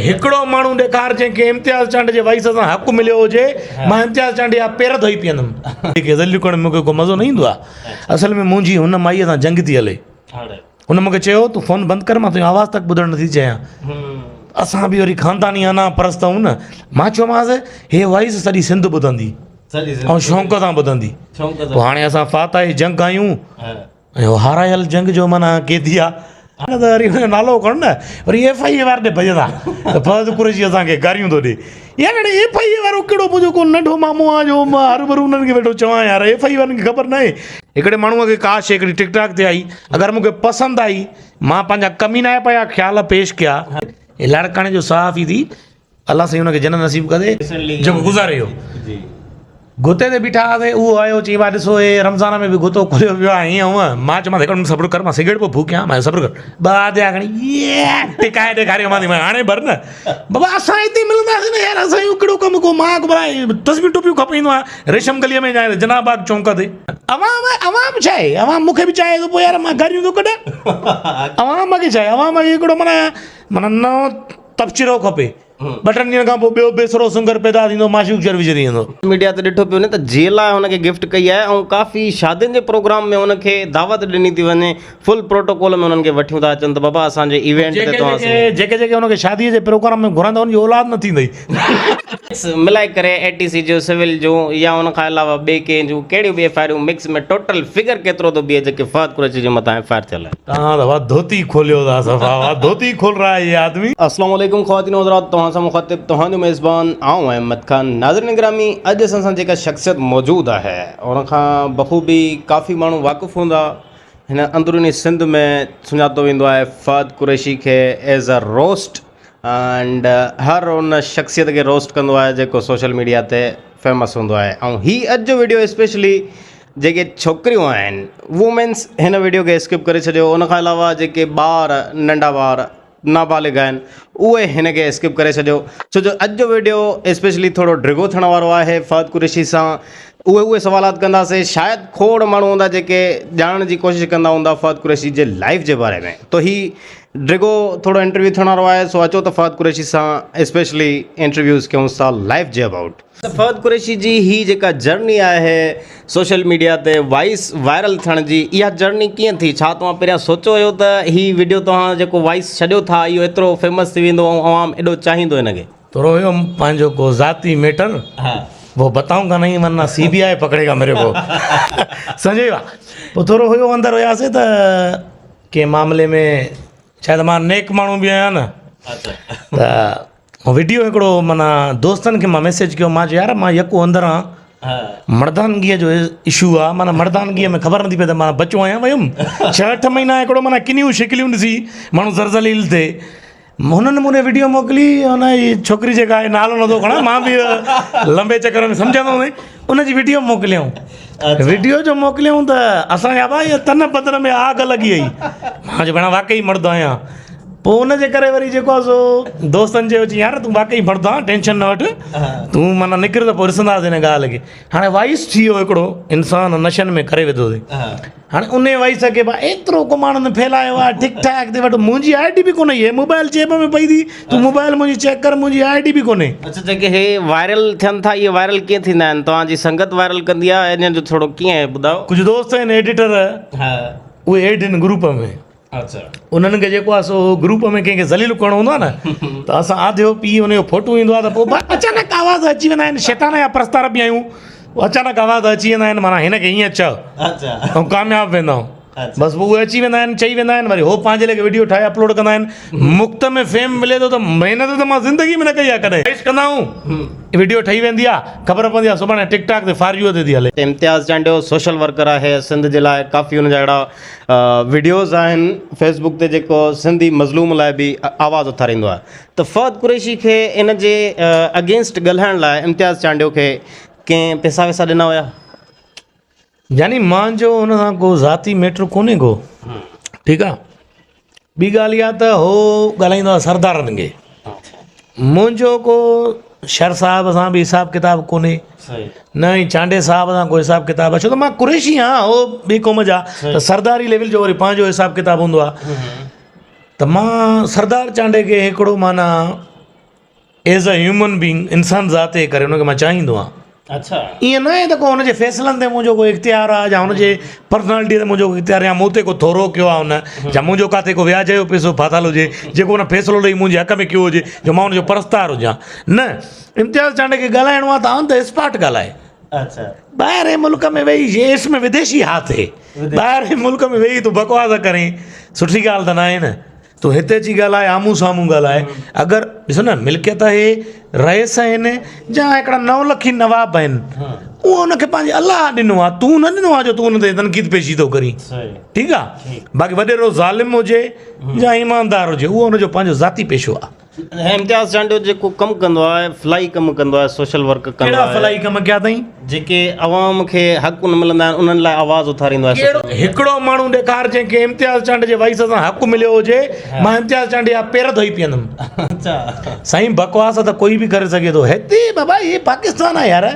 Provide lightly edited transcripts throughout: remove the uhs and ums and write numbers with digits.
هڪڙو ماڻهو ڏيکار جنهن کي امتياز چانڊ جي وائيس سان حق مليو هجي مان امتياز چانڊ جا پير ڌوئي پيئندم. کي ذليل ڪرڻ ۾ مون کي ڪو مزو نه ايندو آهي. اصل ۾ منهنجي هن مائيء سان جنگ ٿي هلي. هن مون کي چيو تون فون بند ڪر مان تنهنجو آواز تڪ ٻڌڻ نٿي چاهيان. اسان به وري خانداني انا پرست آهيون نه. مان چيومانس هي وائيس سڄي سنڌ ٻڌندي ۽ شوق سان ٻڌندي. پوء هاڻي اسان فاتح جنگ آهيون. ۽ هو هارايل جنگ جو معنيٰ قيدي آ نه ته وري هن جو نالو کڻ نه وري ايف I اي وارن ڏي ڀڄندا ته فهد قريشي اسان کي گاريون ٿو ڏي يار هاڻي ايف I اي وارو ڪهڙو منهنجو ڪو ننڍو مامو آ جو مان هروڀرو انهن کي ويٺو چوان يار ايف I اي وارن کي خبر ناهي. هڪڙي ماڻهوء کي ڪا شيء هڪڙي ٽڪ ٽاڪ تي آئي اگر مون کي پسند آئي مان پنهنجا ڪمينائپ جا خيال پيش ڪيا. هي لاڙڪاڻي جو صحافي ٿي الله سائين ان کي جنت نصيب ڪندي جيڪو گذاري ويو گتي تي بيٺا هئاسين اهو آيو چي ڀا ڏسو هي رمضان ۾ به گتو کليو پيو آهي هيئن هونئن مان چيومانس هڪڙو منٽ صبر ڪر مان سگريٽ پيو ڦوڪيان مان صبر ڪر ٻه آڌيا کڻي ٽڪائي ڏيکاريومانس مان هاڻي ڀر نه بابا اسان هتي ملنداسين نه يار اسان جو ڪهڙو ڪم ڪو مان تسبيح ٽوپيون کپائيندو آهيان ريشم گليء ۾ جا جناح باغ چونڪ تي عوام عوام ڇا آهي عوام مون کي به چاهي ٿو پوء يار مان گاريون ٿو ڪڍان عوام کي ڇا آهي عوام کي هڪڙو معنيٰ معنيٰ نئون تبصرو کپي. ٻه ٽن ڏينهن کان پوء ٻيو بيسرو سنگر پيدا ٿيندو معشوق شھر وچ ٿي ويندو. ميڊيا تي ڏٺو پيو وڃي ته جي لاء هن کي گفٽ ڪئي آهي ۽ ڪافي شادين جي پروگرام ۾ هن کي دعوت ڏني ٿي وڃي فل پروٽوڪول ۾ انهن کي وٺيون ٿا اچن ته بابا اسان جي ايونٽ تي جيڪي توهان جيڪي جيڪي جيڪي هن کي شادي جي پروگرام ۾ گهرائيندا انهن جي اولاد نه ٿيندئي. مڪس ملائي ڪري اي ٽي سي جون سول جون يا ان کان علاوه ٻي ڪنهن جون ڪهڙيون به ايف I آرون مڪس ۾ ٽوٽل فگر ڪيترو ٿو بيهي جيڪي فهد قريشي جي مٿان ايف I R ٿيل آهي. توهان ته واھ ڌوتي کوليو ٿا صفا واھ ڌوتي کول رها هي يي آدمي. السلام عليڪم خواتين و حضرات توهان سان مخاطب توهان جو ميزبان آئون احمد خان ناظرين گرامي اڄ اسان سان جيڪا شخصيت موجود آهي ان کان بخوبي ڪافي ماڻهو واقف هوندا هن اندروني سنڌ ۾ سڃاتو ويندو آهي فهد قريشي کي ايز ا روسٽ اينڊ هر ان شخصيت کي روسٽ ڪندو آهي جيڪو سوشل ميڊيا تي فيمس هوندو آهي ۽ هي اڄ جو ويڊيو اسپيشلي جيڪي ڇوڪريون آهن وومينس هن ويڊيو کي اسڪپ ڪري ڇڏيو ان کان علاوه جيڪي ٻار ننڍا ٻار نابالغ آهن اهي هن کي اسڪپ ڪري ڇڏيو ڇو جو اڄ جو ويڊيو اسپيشلي ٿورو ڊگهو ٿيڻ وارو آهي فهد قريشي سان اهي اهي سوالات ڪنداسين شايد کوڙ ماڻهو هوندا جيڪي ڄاڻڻ جي ڪوشش ڪندا هوندا فهد قريشي جي لائف جي باري ۾ تو هي ڊگهو ٿورو انٽرويو ٿيڻ وارو آهي سو اچو ته فهد قريشي سان اسپيشلي انٽرويوز ڪيون ٿا لائف جي ابائوٽ. ته فهد قريشي جي هي جيڪا جرني آهي سوشل ميڊيا تي وائس وائرل ٿيڻ جي اها جرني ڪيئن ٿي ڇا توهان پهريان سوچيو هيو ته هي وڊيو توهان جيڪو وائس ڇڏيو ٿا اهو ايترو فيمس ٿي ويندو ۽ عوام ايڏو چاهيندو هن کي. ٿورو هيو پنهنجو ڪو ذاتي ميٽر وو بتائون گا نهين ورنه سي بي آء پڪڙي گا ميري ڪو سمجهي ويا پوء ٿورو هيو اندر هياسي ته ڪنهن معاملي ۾ شايد مان نيڪ ماڻهو به آهيان نه ته وڊيو هڪڙو معنيٰ دوستن کي مان ميسيج ڪيو مان چيو يار مان يڪو اندر آهيان مردانگيء جو اشو آهي معنيٰ مردانگيء ۾ خبر نٿي پئي ته مان بچو آهيان ويم ڇهه اٺ مهينا هڪڙو معنيٰ ڪنيون شڪليون ڏسي ماڻهو زرزليل ٿئي هنن مون ڏي وڊيو موڪلي هن جي ڇوڪري جيڪا آهي نالو نٿو کڻان مان به لمبي چڪر ۾ سمجهندو هوندين ان جي وڊيو موڪليائون وڊيو جو موڪليائون ته اسان جا ڀاء تن بدن ۾ آگ لڳي وئي مان چيو ڀيڻا واقعي مرد آهيان پوء ان جي ڪري وري جيڪو آهي سو دوستن چيو چي يار تون واقعي مرد آهين ٽينشن نه وٺ تون معنيٰ نڪر ته پوء ڏسنداسين هن ڳالهه کي هاڻي وائس ٿي ويو هڪڙو انسان نشن ۾ ڪري وڌو اٿئي هاڻي انهي وائس کي به ايترو ڪو ماڻهن ڦهلايو آهي ٺيڪ ٺاڪ تي وٽ منهنجي I D به ڪونهي هي موبائل جيب ۾ پئي ٿي تون موبائل منهنجي چيڪ ڪر منهنجي I D به ڪونهي. اڇا جيڪي هي وائرل ٿين ٿا اهي وائرل ڪيئن ٿيندا آهن توهان جي سنگت وائرل ڪندي آهي انهن جو ٿورو ڪيئن آهي ٻڌايو. ڪجهه دوست آهن ايڊيٽر اهي ايڊ آهن گروپ ۾ انهن کي جيڪو آهي سو گروپ ۾ ڪنهن کي ذليل ڪرڻو هوندو آهي نه ته اسان آڌيو پي ان جو فوٽو ايندو آهي ته پوء اچانڪ آواز اچي ويندا آهن شيطان جا پرستار به آهيون اچانڪ آواز اچي ويندا آهن معنيٰ هن کي ائين چئه ۽ ڪامياب ويندا آهيون بس پوء اهي اچي ويندا آهن چئي ويندا آهن وري هو پنهنجي ليکي وڊيو ٺاهي اپلوڊ ڪندا آهن مفت ۾ فيم ملي ٿو ته محنت ته مان زندگي ۾ نه ڪئي آهي ڪڏهن خواهش ڪندا آهيون وڊيو ٺهي ويندي آهي خبر پوندي آهي سڀاڻي ٽڪ ٽاڪ تي فار يو تي ٿي هلي. امتياز چانڊيو سوشل ورڪر آهي سنڌ جي لاء ڪافي ان جا اهڙا وڊيوز آهن فيس بڪ تي جيڪو سنڌي مظلوم لاء به آواز اٿاريندو آهي ته فهد قريشي کي ان جي اگينسٽ ڳالهائڻ لاء امتياز چانڊيو کي ڪنهن پيسا ويسا ڏنا هيا؟ يعني مانجو ان سان ڪو ذاتي ميٽر ڪونهي ڪو ٺيڪ آ ٻي ڳالهه اها ته هو ڳالهائيندو آ سردارن کي منهنجو ڪو شر صاحب سان به حساب ڪتاب ڪونهي نه ئي چانڊي صاحب سان ڪو حساب ڪتاب آ ڇو ته مان قريشي آهيان هو ٻي قوم جا ته سرداري ليول جو وري پنهنجو حساب ڪتاب هوندو آ ته مان سردار چانڊي کي هڪڙو معنيٰ ايز ا هيومن بينگ انسان ذات جي ڪري ان کي مان چاهيندو آهيان. اڇا. ائين نه آهي ته ڪو هن جي فيصلن تي منهنجو ڪو اختيار آهي يا هن جي پرسنالٽي تي منهنجو ڪو اختيار يا مون تي ڪو ٿورو ڪيو آهي هن يا منهنجو ڪاٿي ڪو وياج جو پئسو ڦاٿل هجي جيڪو هن فيصلو ڏئي منهنجي حق ۾ ڪيو هجي جو مان هن جو پرستار هجان نه امتياز چانڊيي کي ڳالهائڻو آهي ته آن the spot ڳالهائي. اڇا. ٻاهرين ملڪ ۾ ويهي جي اس ۾ وديشي هاٿ هي ٻاهرين ملڪ ۾ ويهي تون بڪواس ڪرين سٺي ڳالهه ته ناهي نه. تون هتي اچي ڳالهاء آمهون سامهون ڳالهاء اگر ڏسو نه ملڪيت آهي رئيس آهن يا هڪڙا نو لکي نواب آهن اهو ان کي پنهنجي الله ڏنو آهي تون نه ڏنو آهي جو تون ان تي تنقيد پيشي ٿو ڪرين ٺيڪ آهي باقي وڏيرو ظالم هجي يا ايماندار هجي اهو ان جو پنهنجو ذاتي پيشو آهي. امتياز چانڊيو جيڪو ڪم ڪندو آهي فلاحي ڪم ڪندو آهي سوشل ورڪ ڪندو ڪهڙا آهي فلاحي ڪم ڪيا اٿئي؟ جيڪي عوام کي حق نه ملندا آهن انهن لاء آواز اٿاريندو آهي ڪهڙو هڪڙو ماڻهو ڏيکار جنهن کي امتياز چانڊيي جي وائس سان حق مليو هجي مان امتياز چانڊيي جا پير ڌوئي پيئندم. اڇا سائين بڪواس ته ڪوئي به ڪري سگهي ٿو هتي بابا هي پاڪستان آهي يار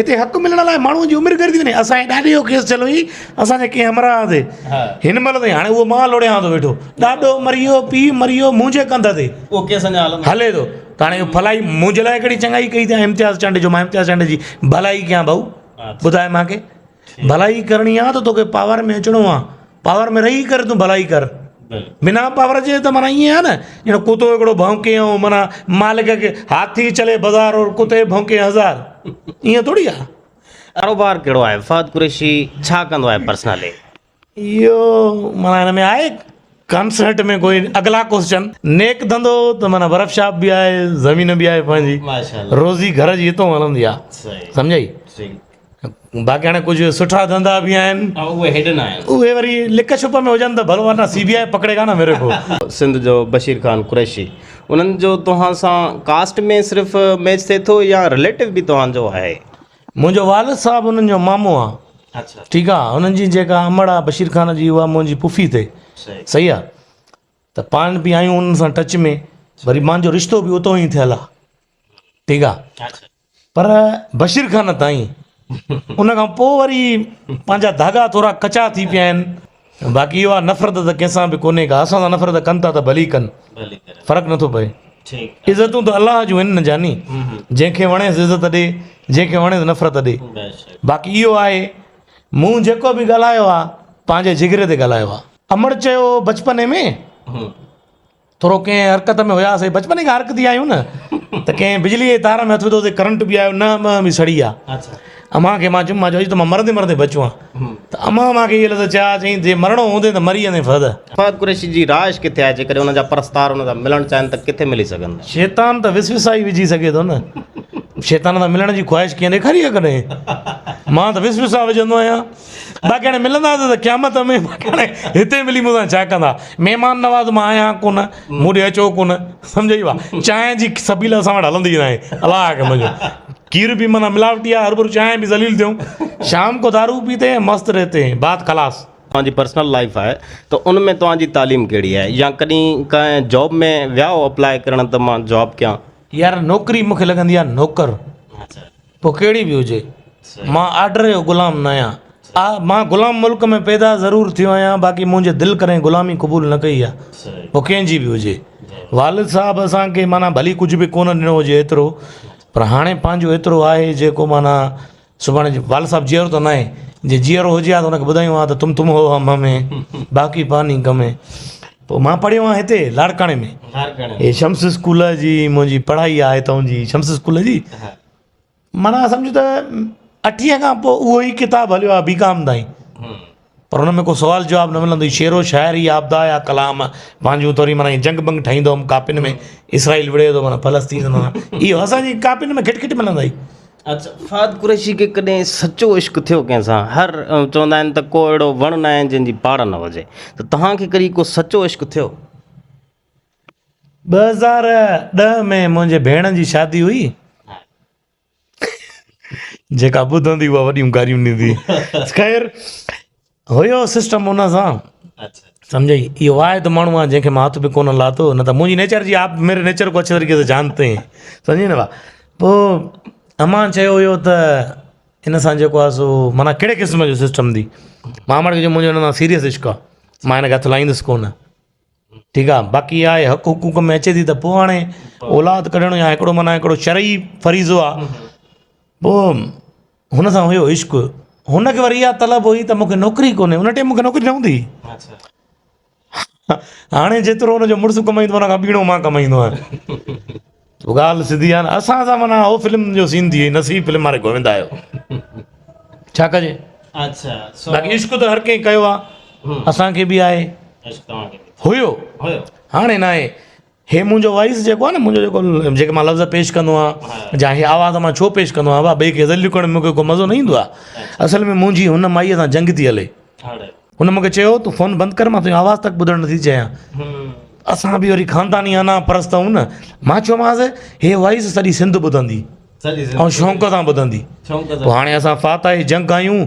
هتي حق ملڻ لاء ماڻهو جي عمر گهر ٿي وڃي اسان جي ڏاڏي جو ڪيس چلو هي اسان جي ڪنهن همراهه تي هن مهل تائين هاڻي اهو مان لوڙيان ٿو ويٺو ڏاڏو مري ويو پيء مري ويو منهنجي ڪنڌ تي اهو ڪيس اڃا هلندو هلي ٿو ته هاڻي اهو ڀلائي منهنجي لاء ڪهڙي چڱائي ڪئي اٿئي امتياز چانڊيي جو مان امتياز چانڊيي جي ڀلائي ڪيان ڀائو ٻڌاء مانکي ڀلائي ڪرڻي آ ته توکي پاور ۾ اچڻو آ پاور ۾ رهي ڪري تون ڀلائي ڪر بنا پاور جي ته معنيٰ ائين آ نه ڄڻ ڪتو هڪڙو ڀونڪي ۽ معنيٰ مالڪ کي هاٿي چلي بازار اور ڪتي ڀونڪي هزار ائين ٿوري آ. ڪاروبار ڪهڙو آهي فهد قريشي ڇا ڪندو آهي پرسنلي. اهو معنيٰ هن ۾ آهي ڪنسرٽ ۾ ڪوئي اڳلا ڪوسچن. نيڪ ڌنڌو ته معنيٰ برف شاپ به آهي زمين به آهي پنهنجي روزي گهر جي هتون هلندي آهي سمجهئي باقي هاڻي ڪجهه سٺا ڌنڌا به آهن اهي هيڊن آهن اهي وري لڪ ڇپ ۾ هجن ته ڀلو ورنه سي بي آء پڪڙي گا نه ميري ڪو. سنڌ جو بشير خان قريشي انهن جو توهان سان ڪاسٽ ۾ صرف ميچ ٿئي ٿو يا رليٽو به توهان جو آهي. منهنجو والد صاحب انهن جو مامو آ ٺيڪ آ انهن جي جيڪا امڙ آ بشير خان جي اها منهنجي پڦي ٿئي صحيح آ ته پاڻ به آهيون انهن سان ٽچ ۾ وري مانجو رشتو به اتو ئي ٿيل آ ٺيڪ آ پر بشير خان تائين ان کان پوء وري پنهنجا ڌاڳا ٿورا ڪچا ٿي پيا آهن باقي اهو آ نفرت ته ڪنهن سان به ڪونهي ڪا اسان سان نفرت ڪن ٿا ته ڀلي ڪن فرق نٿو پئي عزتون ته الله جون آهن نه جاني جنهن کي وڻيس عزت ڏي جنهن کي وڻيس نفرت ڏي باقي اهو آهي مون جيڪو به ڳالهايو آ پنهنجي جگري تي ڳالهايو آ امڙ چيو بچپني ۾ ٿورو ڪنهن حرڪت ۾ هياسي بچپن کان حرڪتي آهيون نه ته ڪنهن بجلي جي تار ۾ هٿ وڌوسي ڪرنٽ به آيو نه م به سڙي ويا امان کي مان چيم مان چيو اڄ ته مان مرندي مرندي بچيو آهيان ته امان مان کي اهي لفظ چيا چيائين جي مرڻو هوندي ته مري ويندين فهد. فهد قريشي جي رهائش ڪٿي آهي جيڪڏهن ان جا پرستار ان سان ملڻ چاهين ته ڪٿي ملي سگهن ٿا. شيطان ته وسوسا ئي وجهي سگهي ٿو نه شيطان سان ملڻ جي خواهش ڪنهن ڏيکاري آهي ڪڏهن مان ته وسوسا وجهندو آهيان. باقي هاڻي ملنداسين ته قيامت ۾ باقي هاڻي هتي ملي مون سان ڇا ڪندا مهمان نواز مان آهيان ڪونه مون ڏي اچو ڪونه سمجهئي وا چانهه جي سبيل اسان وٽ هلندي ناهي الله کي منهنجو کير به معنيٰ ملاوٽي آهي هربرو چانهه به ذليل ٿيون شام کو دارو پيتي هين مست رهتي هين بات خلاص. توهان جي پرسنل لائيف آهي ته ان ۾ توهان جي تعليم ڪهڙي آهي يا ڪڏهن ڪنهن جاب ۾ ويا هو اپلاء ڪرڻ ته مان جاب ڪيان. يار نوڪري مونکي لڳندي آهي نوڪر. پوء ڪهڙي به هجي. مان آرڊر جو غلام نه آهيان. آء مان غلام ملڪ ۾ پيدا ضرور ٿيو آهيان باقي منهنجي دل ڪڏهن غلامي قبول نه ڪئي آهي. پوء ڪنهن جي به هجي. والد صاحب اسان کي معنيٰ ڀلي ڪجهه به ڪونه ڏنو هجي ايترو پر هاڻي پنهنجو ايترو آهي جيڪو معنيٰ سڀاڻي والد صاحب جيئرو ته ناهي جي جيئرو هجي ها ته ان کي ٻڌايون ها ته تم تم هو هم هم هين باقي پاني ڪم هين. پوء مان پڙهيو آهيان هتي لاڙڪاڻي ۾. هي شمس اسڪول جي منهنجي پڙهائي آهي هتان جي شمس اسڪول جي. معنيٰ سمجهه ته اٺين کان پوء اهو ئي ڪتاب هليو آهي بي ڪام تائين پر ان ۾ ڪو سوال جواب نه ملندو شعر و شاعري آبدا يا ڪلام پنهنجون ٿوري معنيٰ جنگ بنگ ٺاهيندو هوم ڪاپين ۾ اسرائيل وڙهي ٿو معنيٰ فلسطين سان اهو اسان جي ڪاپين ۾ کٽ کٽ ملندا هئي. اڇا فهد قريشي کي ڪڏهن سچو عشق ٿيو ڪنهن سان هر چوندا آهن ته ڪو اهڙو وڻ نه آهي جنهن جي پاڙ نه هجي ته توهان کي ڪڏهن ڪو سچو عشق ٿيو؟ 2010 ۾ منهنجي ڀيڻ جي شادي هئي جيڪا ٻڌندي اها وڏيون گاريون ڏيندي خير هيو سسٽم ان سان سمجهئي اهو واحد ماڻهو آهي جنهن کي مان هٿ به ڪونه لاتو نه ته منهنجي نيچر جي آپ ميري نيچر کو اڇي طريقي سي جانتي هين سمجهي نه پوء امان چيو هيو ته ان سان جيڪو آهي سو معنيٰ ڪهڙي قسم جو سسٽم ٿي مان امڙ کي چيو منهنجو هن سان سيريس عشق آهي مان هن کي هٿ لائيندس ڪونه. ٺيڪ آ باقي آهي حق حقوق ۾ اچي ٿي ته پوء هاڻي اولاد ڪڍڻ يا هڪڙو معنيٰ هڪڙو شرعي فريضو آ پوء هن سان هيو عشق هن کي وري اها طلب هئي ته مونکي نوڪري ڪونهي ان ٽائيم مونکي نوڪري نه هوندي هاڻي جيترو هن جو مڙس ڪمائيندو ان کان ٻيڻو مان ڪمائيندو آهيان ڳالهه سڌي آهي نه اسان سان معنيٰ هو فلم جو سين ٿي وئي نصيب فلم واري گووند آيو ڇا ڪجي اچھا باقي عشق ته هر ڪنهن ڪيو آهي اسان کي به آهي هيو هاڻي نه آهي هي منهنجو وائس جيڪو آهي نه منهنجو جيڪو جيڪي مان لفظ پيش ڪندو آهيان يا هي آواز مان ڇو پيش ڪندو آهيان ٻئي کي ذليل ڪرڻ ۾ مون کي ڪو مزو نه ايندو آهي اصل ۾ منهنجي هن مائيء سان جنگ ٿي هلي هن مون کي چيو تون فون بند ڪر مان تنهنجو آواز تڪ ٻڌڻ نٿي چاهيان اسان به وري خانداني انا پرست آهيون نه مان چيومانس هي وائس سڄي سنڌ ٻڌندي ۽ شوق سان ٻڌندي پوء هاڻي اسان فاتح جنگ آهيون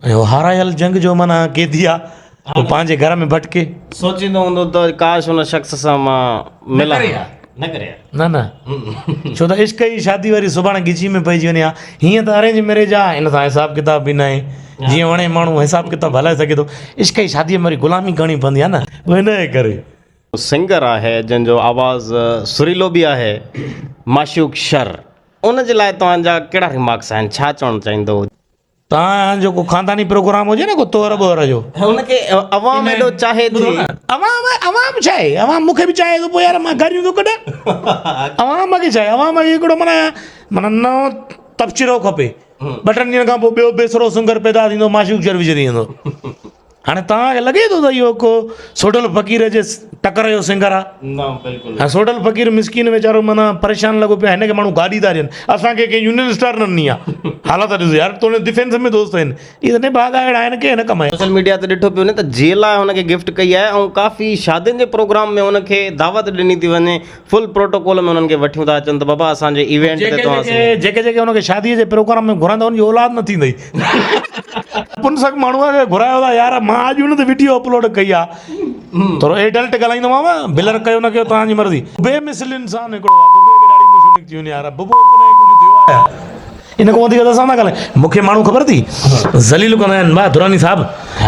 ۽ هو هارايل جنگ جو معنيٰ قيدي آ هو پنهنجي گهر ۾ ڀٽڪي. سوچيندو هوندو ته ڪاش ان شخص سان مان ملان ها. نه ڪري ها. نه نه ڇو ته عشق جي شادي وري سڀاڻي ڳچي ۾ پئجي وڃي ها. هيئن ته ارينج ميريج آ ان سان حساب ڪتاب به ناهي جيئن وڻي ماڻهو حساب ڪتاب هلائي سگهي ٿو. عشق جي شادي ۾ وري غلامي ڪرڻي پوندي آ نه ان جي ڪري. سنگر آهي جنهن جو آواز سريلو به آهي معشوق شر ان جي لاء توهان جا ڪهڙا ريمارڪس آهن ڇا چوڻ چاهيندو. توهان جو ڪو خانداني پروگرام هجي نه ڪو طوهر ٻوهر جو. هن کي عوام ايڏو چاهي ٿي. عوام عوام ڇا آهي عوام مون کي به چاهي ٿو پوء يار مان گاريون ٿو ڪڍان عوام کي ڇا آهي عوام کي هڪڙو معنيٰ معنيٰ نئون تبصرو کپي ٻه ٽن ڏينهن کان پوء ٻيو بيسرو سنگر پيدا ٿيندو معشوق شر وجهي ويندو هاڻي توهان کي لڳي ٿو ته اهو ڪو سوڍل فقير جي ٽڪر جو سنگر آ؟ نه بلڪل ها سوڍل فقير مسڪين ويچارو معنيٰ پريشان لڳو پيو آهي هن کي ماڻهو گاڏي ٿا ڏين اسان کي ڪنهن يونين اسٽار نه ڏني آ حالت ڏس يار تو ڊفينس ۾ دوست آهن اهي ته نڀاڳا اهڙا آهن ڪي هن ڪم سوشل ميڊيا تي ڏٺو پيو وڃي ته جي لاء هن کي گفٽ ڪئي آهي ۽ ڪافي شادين جي پروگرام ۾ هن کي دعوت ڏني ٿي وڃي فل پروٽوڪول ۾ انهن کي وٺيون ٿا اچن ته بابا اسان جي ايونٽ تي توهان جيڪي جيڪي هن کي شادي جي پروگرام ۾ گهرائيندا انهن جي اولاد نه ٿيندي پنسڪ ماڻهوء کي گهرايو ٿا يار مان اڄ ان تي وڊيو اپلوڊ ڪئي آ ٿورو ايڊلٽ ڳالهائيندومانو بلر ڪيو نه ڪيو توهان جي مرضي بي مثل انسان هڪڙو آ ببي کي ڏاڙهي مڇون نڪتيون آهن يار ببو ڪڏهن ڪجهه ٿيو آ ان کان وڌيڪ ته اسان ٿا ڳالهايون مون کي ماڻهو خبر اٿي ذليل ڪندا آهن وا دراني صاحب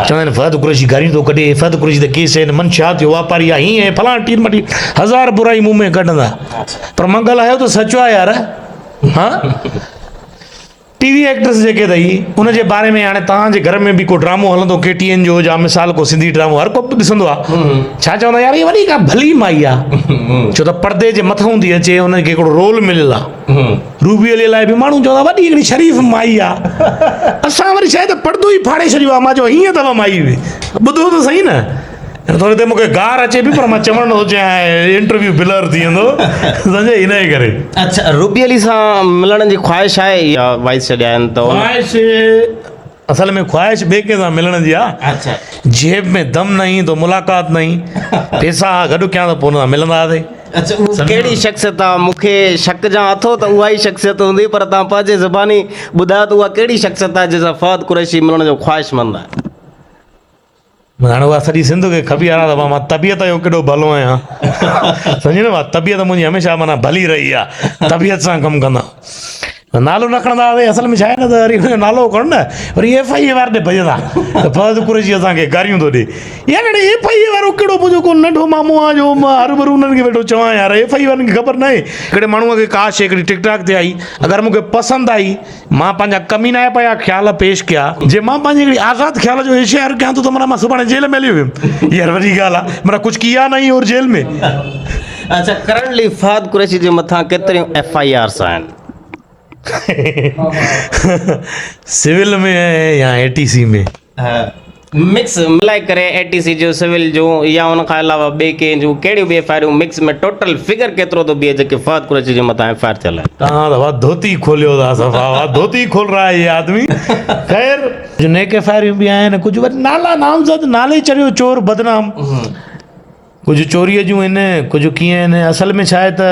چوندا آهن فهد قريشي گاريون ٿو ڪڍي فهد قريشي ته ڪيس آهن منشيات جو واپاري آ هيئن فلان ٽين مٽي هزار برائي مون ۾ ڪڍندا پر مان ڳالهايو ته سچ آ يار ها ٽي وي ايڪٽرس جيڪي اٿئي ان جي باري ۾ هاڻي توهان جي گهر ۾ به ڪو ڊرامو هلندو ڪي ٽي اين جو يا مثال ڪو سنڌي ڊرامو هر ڪو ڏسندو آهي ڇا چوندا يار هي وڏي ڪا ڀلي مائي آهي ڇو ته پردي جي مٿان هوندي اچي ان کي هڪڙو رول مليل آهي روبي علي لاء به ماڻهو چوندا وڏي هڪڙي شريف مائي آهي اسان وري شايد پردو ئي ڦاڙي ڇڏيو آهي مان چيو هيئن اٿو مائي ٻڌو ته صحيح نه ٿوري دير مونکي گار اچي پئي پر مان چوڻ نٿو چاهيان انٽرويو بلر ٿي ويندو سمجهي ان جي ڪري. اڇا روبي علي سان ملڻ جي خواهش آهي يا وائس ڇڏيا آهن ته خواهش اصل ۾ خواهش ٻئي ڪنهن سان ملڻ جي آ اڇا جيب ۾ دم نہیں تو ملاقات نہیں پيسا گڏ ڪيان ته پوء ان سان ملنداسين. اڇا اها ڪهڙي شخصيت آ مون کي شڪ جان اٿو ته اها ئي شخصيت هوندي پر توهان پنهنجي زباني ٻڌايو ته اها ڪهڙي شخصيت آهي جنهن سان فهد قريشي ملڻ جو خواهشمند آهي. هاڻي اها سڄي سنڌ کي خبي آ ته مان طبيعت جو ڪيڏو ڀلو آهيان سمجهي نه مان طبيعت منهنجي هميشه معنيٰ ڀلي رهي آ طبيعت سان ڪم ڪندا نالو نه کڻندا هئاسين اصل ۾ ڇا آهي نه ته وري هن جو نالو کڻ نه وري ايف I اي واري ڏي ڀڄندا ته فهد قريشي اسان کي گاريون ٿو ڏي يار هاڻي ايف I اي وارو ڪهڙو منهنجو ڪو ننڍو مامو آ جو مان هروڀرو انهن کي ويٺو چوان يار ايف I اي وارن کي خبر ناهي هڪڙي ماڻهوء کي ڪا شيء هڪڙي ٽڪ ٽاڪ تي آئي اگر مون کي پسند آئي مان پنهنجا ڪمينائپ جا خيال پيش ڪيا. جي مان پنهنجي هڪڙي آزاد خيال جو اشهار ڪيان ٿو ته معنيٰ مان سڀاڻي جيل ۾ هليو ويم. يار وڏي ڳالهه آ معنيٰ ڪجهه ڪيا نهين اور جيل ۾. اڇا ڪرنٽلي فهد قريشي جي مٿان ڪيتريون ايف I آرس آهن؟ سول ۾ يا اي ٽي سي ۾؟ مڪس ملائي ڪري اي ٽي سي جو سول جون يا ان کان علاوه ٻي ڪنهن جون ڪهڙيون به ايف I آرون مڪس ۾ ٽوٽل فگر ڪيترو ٿو بيهي جيڪي فهد قريشي جي مٿان ايف I R ٿيل آهن. توهان ته واھ ڌوتي کوليو ٿا صفا واھ ڌوتي کول رها هي آدمي خير. ڪجهه نيڪ ايف I آريون به آهن ڪجهه وري نالا نامزد نالي چڙهيو چور بدنام ڪجهه چوريء جون آهن ڪجهه ڪيئن آهن اصل ۾ ڇا آهي ته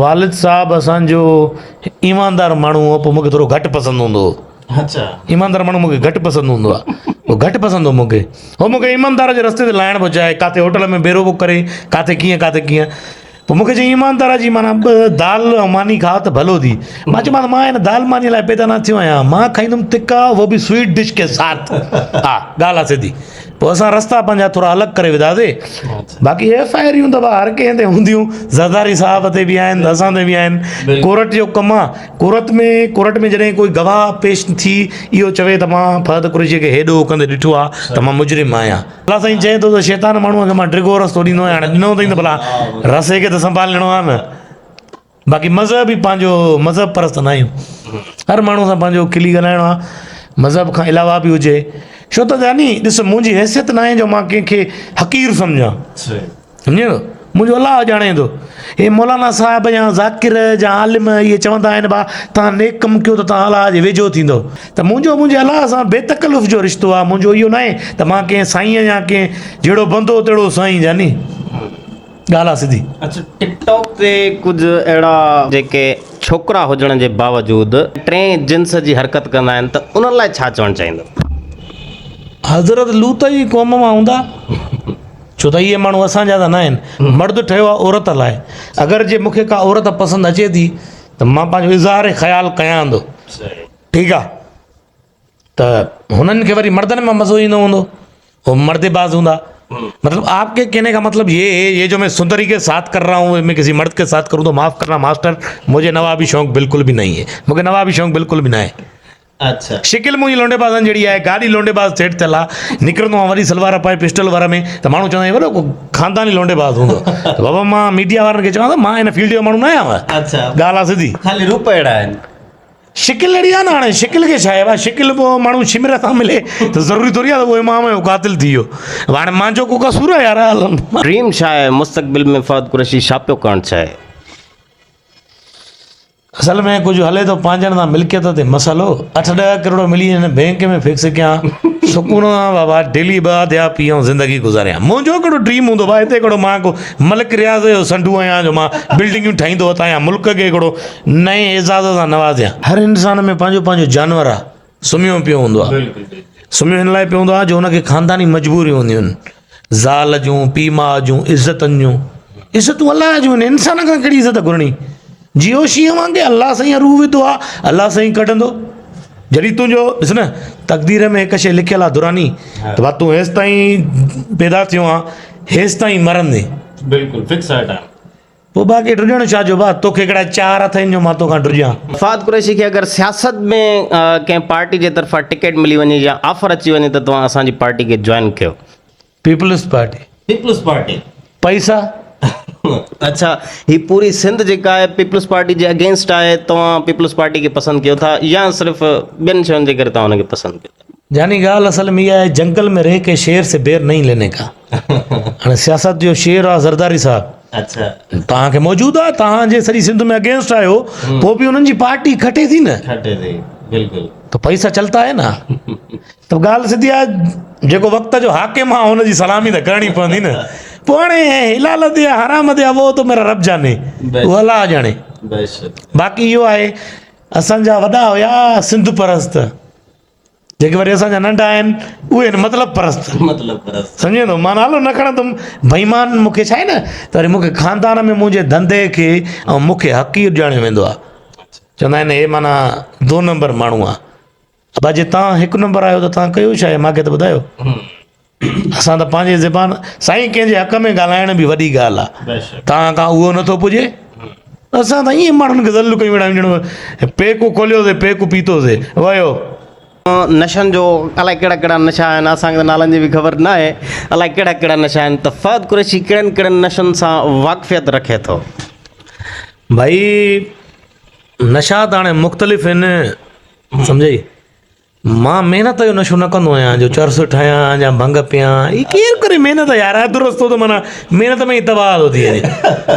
والد صاحب اسان جو ايماندار ماڻهو هو پوء مونکي ٿورو گهٽ پسند هوندو هو. اڇا. ايماندار ماڻهو مونکي گهٽ پسند هوندو آهي پوء گهٽ پسند هو مونکي هو مونکي ايماندار جي رستي تي لائڻ پيو چاهي ڪاٿي هوٽل ۾ بيرو پيو ڪري ڪاٿي ڪيئن ڪاٿي ڪيئن پوء مونکي چيائين ايماندار جي معنيٰ ٻه دال ۽ ماني کاء ته ڀلو ٿي مان چيومانس مان هن دال ماني لاء پيدا نه ٿيو آهيان مان کائيندم تڪا وو به سويٽ ڊش ڪي ساٿ ها ڳالهه آهي سڌي. پوء اسان رستا پنهنجا ٿورا الڳ ڪري وڌاسي. باقي ايف I آريون ته هر ڪنهن تي هونديون، زرداري صاحب تي به آهن اسان تي به آهن. ڪورٽ جو ڪم آ، ڪورٽ ۾ ڪورٽ ۾ جڏهن ڪوئي گواهه پيش ٿي اهو چوي ته مان فهد قريشي کي هيڏو ڪندي ڏٺو آ ته مان مجرم آهيان. الله سائين چئي ٿو ته شيطان ماڻهوء کي مان ڊگهو رستو ڏيندو آهيان، هاڻي ڏنو اٿئي ته ڀلا رسي کي ته سنڀالڻو آ نه. باقي مذهب ئي پنهنجو مذهب پرست نه آهيون هر ماڻهو سان پنهنجو کلي ڳالهائڻو آهي مذهب کان علاوه به هجي ڇو ته جاني ڏس منهنجي حيثيت نه آهي جو مان ڪنهن کي حقير سمجهان سمجهي ٿو منهنجو الله ڄاڻي ٿو هي مولانا صاحب يا ذاڪر يا عالم اهي چوندا آهن با تان نيڪ ڪم ڪيو ته تان الله جي ويجهو ٿيندو ته منهنجو منهنجي الله سان بي تڪلف جو رشتو آهي منهنجو اهو نه آهي ته مان ڪنهن سائين يا ڪنهن جهڙو بندو تهڙو سائين جاني ڳالهه آ سڌي. اڇا ٽڪ ٽاڪ تي ڪجهه اهڙا جيڪي ڇوڪرا هجڻ جي باوجود ٽئين جنس جي حرڪت ڪندا آهن ته انهن لاء ڇا چوڻ چاهيندو؟ حضرت لوط جي قوم مان هوندا ڇو ته اهي ماڻهو اسان جا ته نه آهن مرد ٺهيو آهي عورت لاء اگر جي مون کي ڪا عورت پسند اچي ٿي ته مان پنهنجو اظهار خيال ڪيان ٿو ٺيڪ آهي ته هنن کي وري مردن مان مزو ايندو هوندو هو مرد باز هوندا مطلب آپ کے کہنے کا مطلب یہ ہے یہ جو میں سندری کے ساتھ کر رہا ہوں میں کسی مرد کے ساتھ کروں تو معاف کرنا ماسٹر مجھے نوابی شوق بالکل بھی نہیں ہے مونکے نوابی شوق بالکل بھی نہ ہے اچھا شڪل منهنجي لونڊي بازن جهڙي آهي گاڏي لونڊي باز سيٽ ٿيل آهي نڪرندو آهيان وري سلوار پائي پسٽل ور ۾ ته ماڻهو چوندا آهن وڏو ڪو خانداني لونڊي باز هوندو ته بابا مان ميڊيا وارن کي چوان ٿو مان هن فيلڊ جو ماڻهو نه آهيان اچھا ڳالهه آهي سڌي خالي روپ اهڙا آهن شڪل اهڙي آهي نه هاڻي شڪل کي ڇا آهي شڪل پوء ماڻهو شمر سان ملي ته ضروري ٿوري آهي ته اهو امام جو قاتل ٿي ويو هاڻي مانجو ڪو قصور آهي يار. ڊريم ڇا آهي مستقبل ۾ فهد قريشي ڇا پيو ڪرڻ چاهي؟ اصل ۾ ڪجهه هلي ٿو پنهنجن سان ملڪيت تي مسئلو اٺ ڏهه ڪروڙ ملي وڃن بينڪ ۾ فڪس ڪيان سڪون سان بابا ڊيلي ٻه اڌيا پي ۽ زندگي گذاريان منهنجو ڪهڙو ڊريم هوندو ڀاء هتي ڪهڙو مان ڪو ملڪ رياض جو سنڍو آهيان جو مان بلڊنگيون ٺاهيندو وتان يا ملڪ کي هڪڙو نئين اعزاز سان نوازيان. هر انسان ۾ پنهنجو پنهنجو جانور آ سمهيو پيو هوندو آ. سمهيو هن لاء پيو هوندو آ جو هن کي خانداني مجبوريون هونديون آهن. زال جون، پيء ماء جون، عزتن جون. عزتون الله جون آهن، انسان کان ڪهڙي عزت گهرڻي. جيئو شينهن وانگي الله سائين روح وڌو آ، الله سائين ڪڍندو. جڏهن تنهنجو ڏس نه تقدير ۾ هڪ شيء لکيل آ دراني ته ڀا تون هيستائين پيدا ٿيو آن هيستائين مرندين. بلڪل فڪس آ ٽائيم. پوء باقي ڊڄڻ ڇا جو ڀاء توکي ڪهڙا چار هٿ آهن جو مان توکان ڊڄان. فهد قريشي کي اگر سياست ۾ ڪنهن پارٽي جي طرفان ٽڪيٽ ملي وڃي يا آفر اچي وڃي ته توهان اسان جي پارٽي کي جوائن ڪيو. Peoples party. Peoples party. پئسا. اڇا هي پوري سنڌ جيڪا آهي پيپلز پارٽي جي اگينسٽ آهي توهان پيپلز پارٽي کي پسند ڪيو ٿا يا صرف ٻين شين جي ڪري توهان ان کي پسند ڪيو ٿا. جاني ڳالهه اصل ۾ اها آهي جنگل ۾ رهه ڪي شير سي بير نهين ليني ڪا. هاڻي سياست جو شير آ زرداري صاحب. اڇا. توهان کي موجود آ توهان جي سڄي سنڌ ۾ اگينسٽ آهيو پوء به انهن جي پارٽي کٽي ٿي نه. کٽي ٿي بلڪل. ته پئسا چلتا هي نه. ته ڳالهه سڌي آ جيڪو وقت جو حاڪم آ ان جي سلامي ته ڪرڻي پوندي نه. پوء هاڻي حلال تي آ حرام تي آ وو ته ميرا رب جاني اهو الله ڄاڻي. باقي اهو آهي اسان جا وڏا هيا سنڌ پرست. جيڪي وري اسان جا ننڍا آهن اهي آهن مطلب پرست. مطلب پرست. سمجهين ٿو مان نالو نه کڻندم بيمان مون کي ڇا آهي نه ته وري مون کي خاندان ۾ منهنجي ڌنڌي کي ۽ مون کي حقير ڄاڻيو ويندو آهي چوندا آهن هي معنيٰ دو نمبر ماڻهو آهي ابا جي تان هڪ نمبر آهيو ته تان ڪيو ڇا آهي مان کي ته ٻڌايو اسان ته پنهنجي زبان سائين ڪنهن جي حق ۾ ڳالهائڻ به وڏي ڳالهه آهي توهان کان اهو نٿو پڄي اسان ته ائين ماڻهن کي ذليل ڪيون ويٺا آهيون ڄڻ پيڪ کوليوسي پيڪ پيتوسي ويو. نشن جو الائي ڪهڙا ڪهڙا نشا آهن اسان کي ته نالن جي به خبر نه آهي الائي ڪهڙا ڪهڙا نشا آهن ته فهد قريشي ڪهڙن ڪهڙن نشن سان واقفيت رکي ٿو. ڀائي نشا ته هاڻي مختلف آهن سمجهئي. مان محنت جو نشو نه ڪندو آهيان جو چرس ٺاهيان يا ڀنگ پيان هي ڪير ڪري محنت يار اڌ رستو ته معنيٰ محنت ۾ ئي تباهه ٿو ٿي وڃي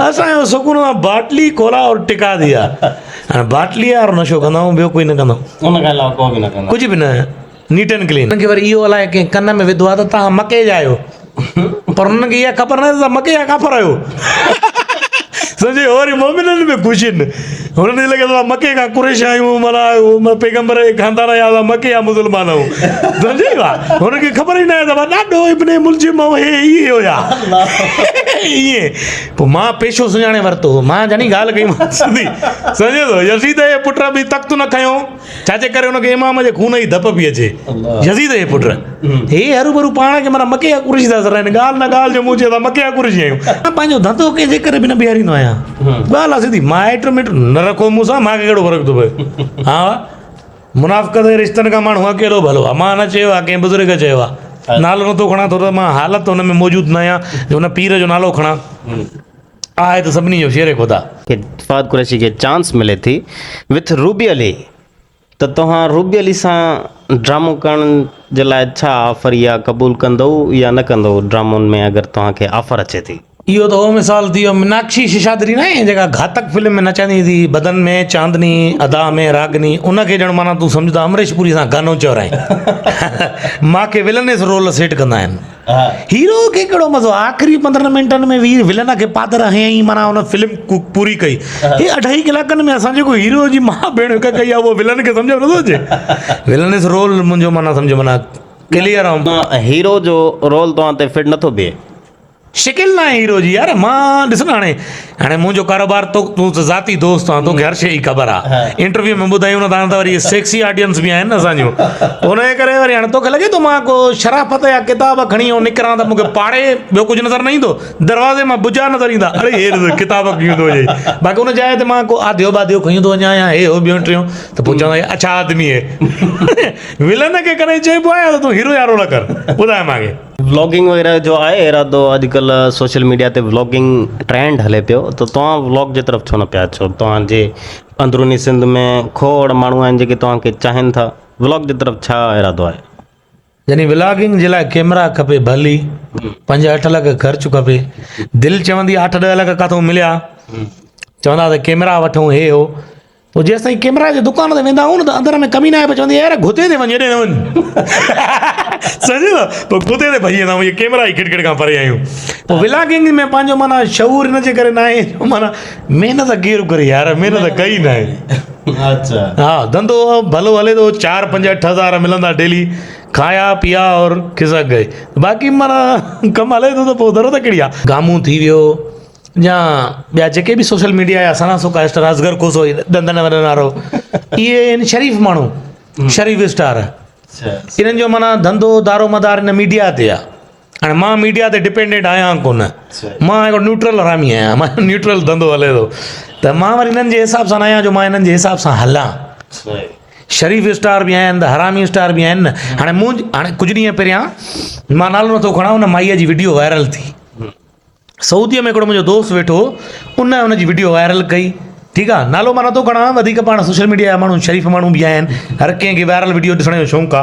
اسان جو سڪون سان باٽلي کولا اور ٽڪا ديا هاڻي باٽلي وارو نشو ڪندا آهيون ٻيو ڪوئي نه ڪندا آهيون ان کان علاوه ڪو به نه ڪندا ڪجهه به نه نيٽ اينڊ ڪلين انهن کي وري اهو الائي ڪنهن ڪن ۾ وڌو آهي ته توهان مڪي جا آهيو پر انهن کي اها خبر نه آهي ته توهان مڪي جا ڪافر آهيو. سمجهي وري مومنن ۾ خوش آهن هنن کي لڳي ٿو مڪي کان قريش آهيون معنيٰ پيغمبر جي خاندان جا اسان مڪي جا مسلمان آهيون سمجهي وا هنن کي خبر ئي ناهي ته ڏاڏو ابن ملجم هي اهي هيا ائين پوء مان پيشو سڃاڻي ورتو هو مان جاني ڳالهه ڪئي مان سڌي سمجهي ٿو يزيد جي پٽ به تخت نه کنيو ڇا جي ڪري هن کي امام جي خون جي ڌپ پئي اچي يزيد جي پٽ هي هرو ڀرو پاڻ کي معنيٰ مڪي جا قريشي ٿا سڏائن ڳالهه نه ڳالهه جو مون چيو ته مڪي جا قريشي آهيون مان پنهنجو ڌنڌو ڪنهن جي ڪري به نه بيهاريندو آهيان ڳالهه آهي سڌي مائٽ مٽ نه رکو مون سان مان کي ڪهڙو فرق ٿو پئي ها منافقت جي رشتن کان ماڻهو اڪيلو ڀلو آهي مان نه چيو آهي ڪنهن بزرگ چيو آهي نالو نٿو کڻان ٿو ته مان حالت ان ۾ موجود نه آهيان جو ان پير جو نالو کڻان آهي ته سڀني جو شير خدا. کي فهد قريشي کي چانس ملي ٿي وٿ روبي علي ته توهان روبي علي سان ڊرامو ڪرڻ جي لاء ڇا آفر يا قبول ڪندو يا نه ڪندو ڊرامون ۾ اگر توهان کي آفر اچي ٿي. اهو ته اهو مثال ٿي ويو ميناڪشي ششادري ناهي جيڪا گهاتڪ فلم ۾ نچندي ٿي بدن ۾ چاندني ادا ۾ راگني ان کي ڄڻ معنيٰ تون سمجهه ته امريش پوري سان گانو چورائين مان کي ولنس رول سيٽ ڪندا آهن. هيرو کي ڪهڙو مزو آخري 15 منٽن ۾ وير ولن کي پادر هنيائين معنيٰ ان فلم پوري ڪئي هي اڍائي ڪلاڪن ۾ اسان جيڪو هيرو جي ماء ڀيڻ هڪ ڪئي آهي اهو ولن کي سمجهه ۾ نٿو اچي ولنس رول منهنجو معنيٰ سمجهه معنيٰ ڪليئر آهي هيرو جو رول توهان تي فٽ نٿو بيهي شڪل ناهي هيرو جي يار مان ڏس نه هاڻي هاڻي منهنجو ڪاروبار تو تون ته ذاتي دوست آن توکي هر شيء جي خبر آ انٽرويو ۾ ٻڌايون نه ته وري سيڪسي آڊينس به آهن نه اسان جون ان جي ڪري وري هاڻي توکي لڳي ٿو مان ڪو شرافت جا ڪتاب کڻي ۽ نڪران ته مونکي پاڙي ٻيو ڪجهه نظر نه ايندو دروازي مان بجا نظر ايندا اڙي هي ڏس ڪتاب کڻي ٿو وڃي باقي ان جاء تي مان ڪو آڌيو باڌيو کڻي ٿو وڃان يا هي هو ٻيو ٽيون ته پوء چوندا اڇا آدمي هي ولن کي ڪڏهن چئبو آهي ته تون هيرو يا رول ڪر ٻڌاء مانکي ولاگنگ وغيره جو آهي ارادو اڄڪلهه سوشل ميڊيا تي ولاگنگ ٽرينڊ هلي پيو ته توهان ولاگ جي طرف ڇو نه پيا اچو توهان جي اندروني سنڌ ۾ کوڙ ماڻهو آهن جيڪي توهان کي چاهين ٿا ولاگ جي طرف ڇا ارادو آهي. يعني ولاگنگ جي لاء ڪيمرا کپي ڀلي پنج اٺ لک خرچ کپي دل چوندي اٺ ڏهه لک ڪاٿو مليا چوندا ته ڪيمرا وٺون هي هو پوء جيستائين ڪيمرا جي دڪان تي ويندا آهيون نه ته اندر ۾ ڪمي ناهي پوء چوندي يار گهتي تي وڃ هيڏي نه وڃ سمجهيو نه پوء گهتي تي ڀڄي ويندا آهيون اهي ڪيمرا ئي کٽ کٽ کان پري آهيون پوء ولاگنگ ۾ پنهنجو معنيٰ شعور ان جي ڪري ناهي جو معنيٰ محنت ڪير ڪري يار محنت ڪئي ناهي اچھا ها ڌنڌو ڀلو هلي ٿو چار پنج اٺ هزار ملندا ڊيلي کايا پيا اور کسڪ گئي باقي معنيٰ ڪم هلي ٿو ته پوء ضرورت ڪهڙي آهي گامون ٿي ويو يا ٻيا جيڪي به سوشل ميڊيا جا سنا سوڪا اسٽار اصغر کوسو ڏندن وڏن وارو اهي آهن شريف ماڻهو شريف اسٽار انهن جو معنيٰ ڌنڌو دارو مدار ان ميڊيا تي آهي هاڻي مان ميڊيا تي ڊپينڊنٽ آهيان ڪونه مان هڪڙو نيوٽرل حرامي آهيان مان نيوٽرل ڌنڌو هلي ٿو ته مان وري انهن جي حساب سان نه آهيان جو مان انهن جي حساب سان هلان شريف اسٽار به آهن ته حرامي اسٽار به آهن نه هاڻي مون هاڻي ڪجهه ڏينهن پهريان مان نالو نٿو کڻان ان مائيء جي وڊيو وائرل ٿي سعودي ۾ هڪڙو منهنجو دوست ويٺو هو ان ان جي وڊيو وائرل ڪئي ٺيڪ آ نالو مان نٿو کڻان وڌيڪ پاڻ سوشل ميڊيا جا ماڻهو شريف ماڻهو به آهن هر ڪنهن کي وائرل وڊيو ڏسڻ جو شوق آ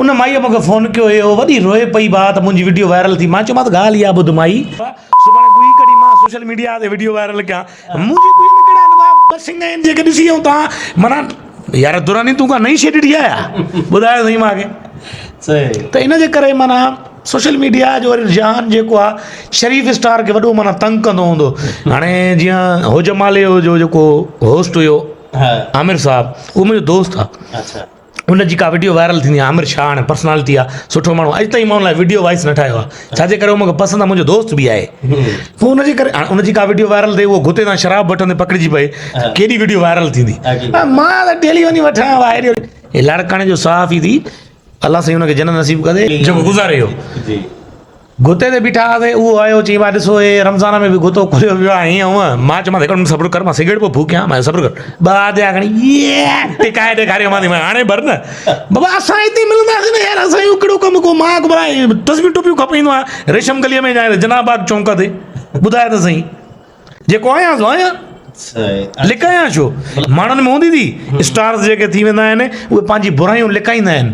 ان مائيء مونکي فون ڪيو هي هو وڏي روئي پئي ڀاء ته منهنجي وڊيو وائرل ٿي مان چيومانس ڳالهه اها ٻڌ مائي سڀاڻي ڳوهي ڪڍي مان سوشل ميڊيا تي وڊيو وائرل ڪيان منهنجي ڳوهي ۾ ڪهڙا نوان ٻه سنگ آهن جيڪي ڏسي ۽ تان معنيٰ يار دراني تون ڪا نئين شيء ڏٺي آهي يا ٻڌايو سائين مانکي ته ان جي ڪري معنيٰ سوشل ميڊيا جو وري رجحان جيڪو آ شريف اسٽار کي وڏو معنيٰ تنگ ڪندو هوندو هاڻي جيئن هو جمالي جو جيڪو هوسٽ هيو عامر صاحب اهو منهنجو دوست آ ان جي ڪا وڊيو وائرل ٿيندي آ عامر شاهه هاڻي پرسنالٽي آ سٺو ماڻهو اڄ تائين مان ان لاء وڊيو وائس نه ٺاهيو آ ڇا جي ڪري هو مونکي پسند آ منهنجو دوست به آهي پوء ان جي ڪري هاڻي ان جي ڪا وڊيو وائرل ٿئي اهو گهتي تان شراب وٺندي پڪڙجي پئي ڪيڏي وڊيو وائرل ٿيندي مان ته ڊيلي وڃي وٺان وائرل لاڙڪاڻي جو صحافي ٿي الله سائين ان کي جنت نصيب ڪندي جيڪو گذاري ويو گتي تي بيٺا هئاسين اهو آيو چئي ڀاء ڏسو هي رمضان ۾ به گتو کليو پيو آهي هيئن هونئن مان چيومانس هڪڙو منٽ صبر ڪر مان سگريٽ پيو ڦوڪيان مان صبر ڪر ٻه آڌيا کڻي ٽڪائي ڏيکاريومانس مان هاڻي ڀر نه بابا اسان هتي ملنداسين نه يار اسان جو ڪهڙو ڪم ڪو مان ڪو ڀلا تسبيح ٽوپيون کپائيندو آهيان ريشم گليء ۾ جا جناح باغ چونڪ تي ٻڌاء ته سهي جيڪو آهيان سو آهيان لڪايان ڇو ماڻهن ۾ هوندي ٿي اسٽارز جيڪي ٿي ويندا آهن اهي پنهنجي برايون لڪائيندا آهن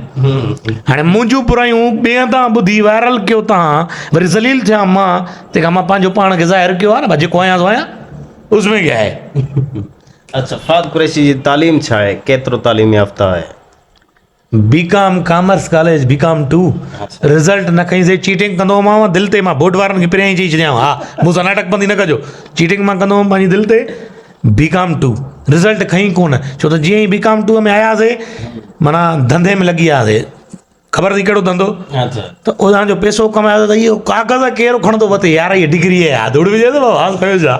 هاڻي منهنجون برايون ٻئي هنڌان ٻڌي وائرل ڪيو تان وري ذليل ٿيان مان تنهن کان مان پنهنجو پاڻ کي ظاهر ڪيو آهي نه جيڪو آهيان سو آهيان اس ۾ ڪيا آهي. اڇا فهد قريشي جي تعليم ڇا آهي ڪيترو تعليم يافته آهي. B com commerce college B com two result نه کنئي سي چيٽنگ ڪندو هومانو دل تي مان بورڊ وارن کي پهريان ئي چئي ڇڏيان ها مون سان ناٽڪ بندي نه ڪجو چيٽنگ مان ڪندو هوم پنهنجي دل تي بي ڪام ٽو رزلٽ کنئي ڪونه ڇو ته جيئن ئي بي ڪام ٽو ۾ آياسي معنيٰ ڌنڌي ۾ لڳي وياسي خبر اٿئي ڪهڙو ڌنڌو ته اتان جو پئسو ڪمايو ته اهو ڪاغذ ڪير کڻندو وتي يار هي ڊگري آهي ڌوڙ وجهي ٿو بابا ڪيو ڇا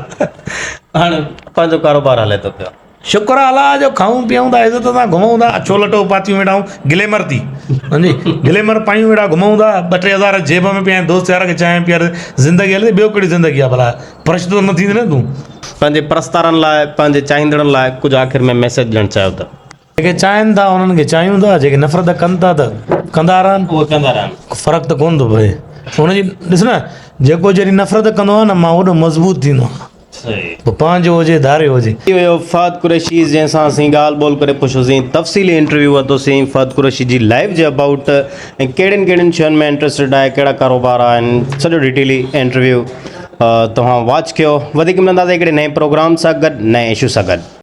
هاڻي پنهنجو ڪاروبار هلي ٿو پيو شڪر آ الله جو کائون پيئون ٿا عزت سان گهمون ٿا اڇو لٽو پاتيون ويٺا آهيون گليمر ٿي سمجهي گليمر پايون ويٺا گهمون ٿا ٻه ٽي هزار جيب ۾ پيا آهن دوست يار کي چانهه پيار زندگي هلي ٻيو ڪهڙي زندگي آ ڀلا پرش ته نه ٿيندي نه تون. پنهنجي پرستارن لاء پنهنجي چاهيندڙن لاء ڪجهه آخر ۾ ميسيج ڏيڻ چاهيو ته. جيڪي چاهين ٿا انهن کي چاهيون ٿا جيڪي نفرت ڪن ٿا ته ڪندا رهن اهي ڪندا رهن. فرق ته ڪونه ٿو پوي ان جي ڏس نه جيڪو جيڏي نفرت ڪندو آهي نه مان اوڏو مضبوط ٿيندو آهيان. پوء پنهنجو هجي ڌاريو هجي. هي هيو فهد قريشي جنهن سان اسين ڳالهه ٻولهه ڪري پڇيوسين تفصيلي انٽرويو ورتوسين فهد قريشي جي لائيف جي ابائوٽ ۽ ڪهڙين ڪهڙين شين ۾ انٽريسٽيڊ آهي ڪهڙا ڪاروبار آهن سڄو ڊيٽيلي انٽرويو توهان واچ ڪيو وڌيڪ ملنداسين هڪڙي نئين پروگرام سان گڏ نئين اشو سان گڏ.